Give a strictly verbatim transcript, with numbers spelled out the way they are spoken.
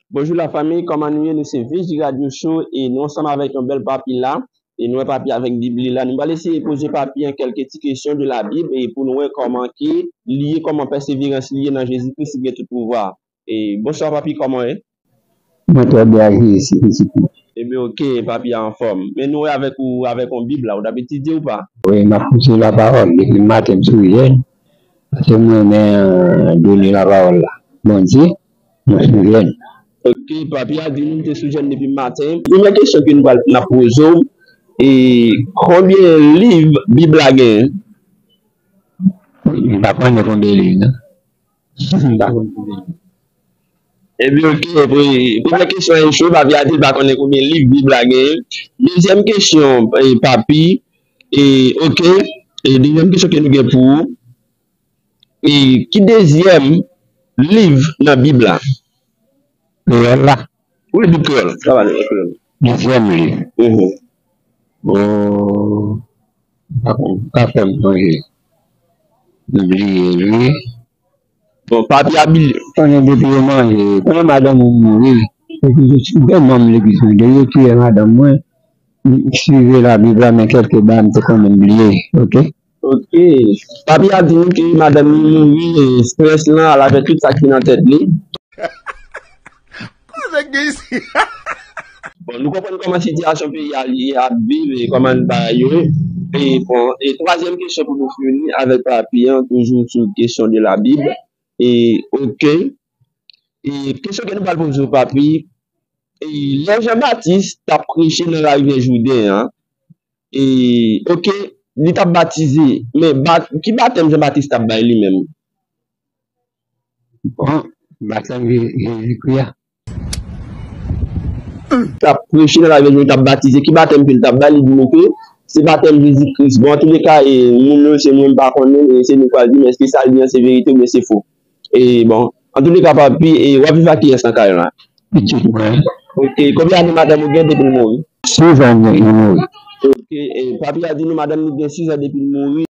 Bonjou lafanmi, kòman nou ye? Nou se V J Radio Show e nou ansanm avèk yon bèl papi la. E nou wè papi avèk Bib li la. Nou pral eseye poze papi an kèlke ti kesyon de la Bib e pou nou wè kòman ke li ye, kòman pèseverans li ye nan Jezi Kris ki gen tout pouvwa. E bonswa papi, kòman w ye? Mwen trè byen, Jezi Kris. Ebyen, oke, papi a anfòm. Men nou wè avèk ou, avèk yon Bib la, ou t ap etidye ou pa? Wi, m ap etidye lapawòl depi maten m sou jèn. Paske m renmen, euh, done lapawòl la. Bondye, nou sou jèn. Oke, papi a di nou te sou jèn depi maten. Premyè kesyon ke nou pral, n ap poze w, e konbyen liv Bib la genyen? M pa konnen konbyen liv, non. M pa konnen konbyen liv. Ebyen, oke, pre-, premyè kesyon an echoue, papi a di l pa konnen konbyen liv Bib la genyen. Dezyèm kesyon, e, papi, e, oke, e, dezyèm kesyon ke nou gen pou ou, e, ki dezyèm liv nan Bib la? Kreyòl la. Wi, Bib kreyòl. Sa va, Bib kreyòl. Dezyèm liv. Mhm. O, pa, pa fè m sonje. M bliye l, wi. Bon, papi a bliye. Konnen depi yo manje, konnen madanm ou mouri, epi yo ti-, gen manm legliz mwen, depi yo tiye madanm mwen, m swive Labib la, men kèlke bagay m te konnen m bliye, oke? Oke. Papi a di nou ke madanm li mouri, e, estrès lan al avè tout sa ki nan tèt li. Kote nèg gen isi? Bon, nou konprann kòman sitiyasyon peyi a li ap viv e kòman bagay yo ye. E bon, e twazyèm kesyon pou nou fini avèk papi an, toujou sou kesyon de la Bib. E, oke. E kesyon ke nou pral poze w, papi, e lè Jan Batis t ap preche nan larivyè Jouden an, e, oke, li t ap batize, men ba-, ki batèm Jan Batis t ap bay li menm? Bon, batèm Je-, Jezikri a. T ap preche nan larivyè Jouden, t ap batize, ki batèm ke l t ap bay, li di nou ke se batèm Jezi Kris. Bon, antouleka, e, moun yo, se mwen, m pa konnen, e se nou k pral di m èske sa l di an se verite oubyen se fo. E bon, antouleka, papi, e w ap viv ak kiyès nan kay la? Pitit mwen. Oke, konbyen ane madanm ou gen depi l mouri? Sis ane li mouri. Oke, e papi a di nou madanm li gen sis an depi l mouri.